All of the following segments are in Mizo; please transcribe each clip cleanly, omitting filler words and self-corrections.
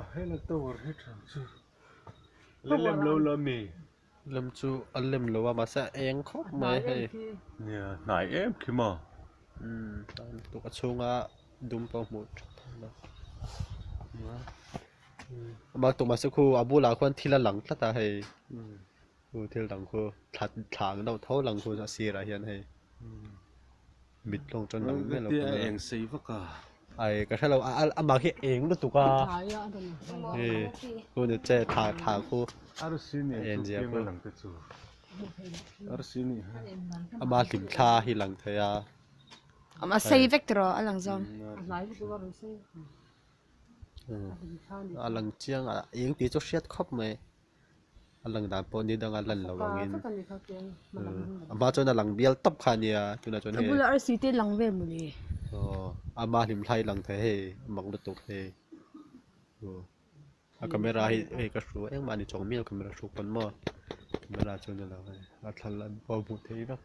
A hela tower hi than chu la lem lo la mi. Lem chu a lem lo a mahse a eng khawp mai hei. Nia hnai em khi maw. Umm hnai lutuk a chhunga dum pawh hmuh that theih lo. Amah tumah se khu a bulah khuan thil a lang tlat a hei. Khu thil dang khu thla thla ang deuh tho lang khu a sirah hian hei mit lawng chuan lang miah lo a eng sei vak a ai ka hrelo a amah khi eng lutuk a hei khu ni che thla thla khu arsi nen en zia chu khu lang te chu arsi nih hi ama hlim thla hi lang thei a Ama sei vek tiraw a lang zawng. A lang chiang a eng tih chu hriat khawp mai a lang dan pawh ni danga lan loh angin a hma chuan a lang bial tawp kha a nia tunah chuan A hei bula arsi te lang vel mawni. Aw ama hlim thlai lang thei hei a mak lutuk hei aw a camera hi hei ka hru engmah a ni chuang mial camera hruk pawn maw camera chuan a lang hei a thla lan pawh a hmuh theih vek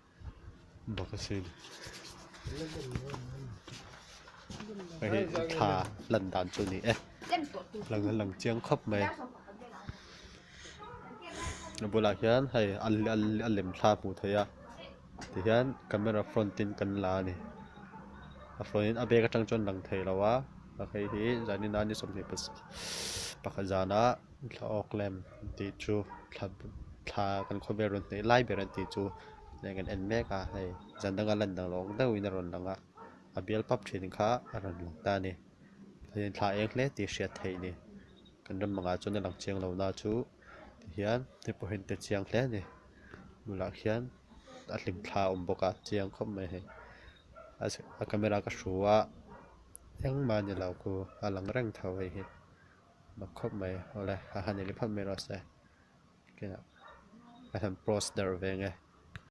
bawk asin hei hi thla lan dan chu a ni e lang a lang chiang khawp mai a bulah hian hei a a lem thla a hmuh theih a tihian camera front in kan la a ni a front in a bag atang chuan lang thei lo a hei hi zanin a ni sawmhnih pakhat zanah thla awk lem tih chu thla thla kan khawvel rawn hnaih lai ber an tih chu hei kan en mek a hei zan danga lan dang lo ang deuhin a rawn lang a a bial pap thin kha a rawn lang ta a ni hei thla eng hle tih hriat theih a ni kan ram angah chuan a lang chiang lo na chu tihian hei pawh hi an ti chiang hle a ni bulah khian a hlim thla a awm bawk a chiang khawp mai hei a camera ka hru a engmah a ni lo khu a lang reng tho hei hi mak khawp mai awle a han en phawt mai rawh se. Kan han post darh ve ang e.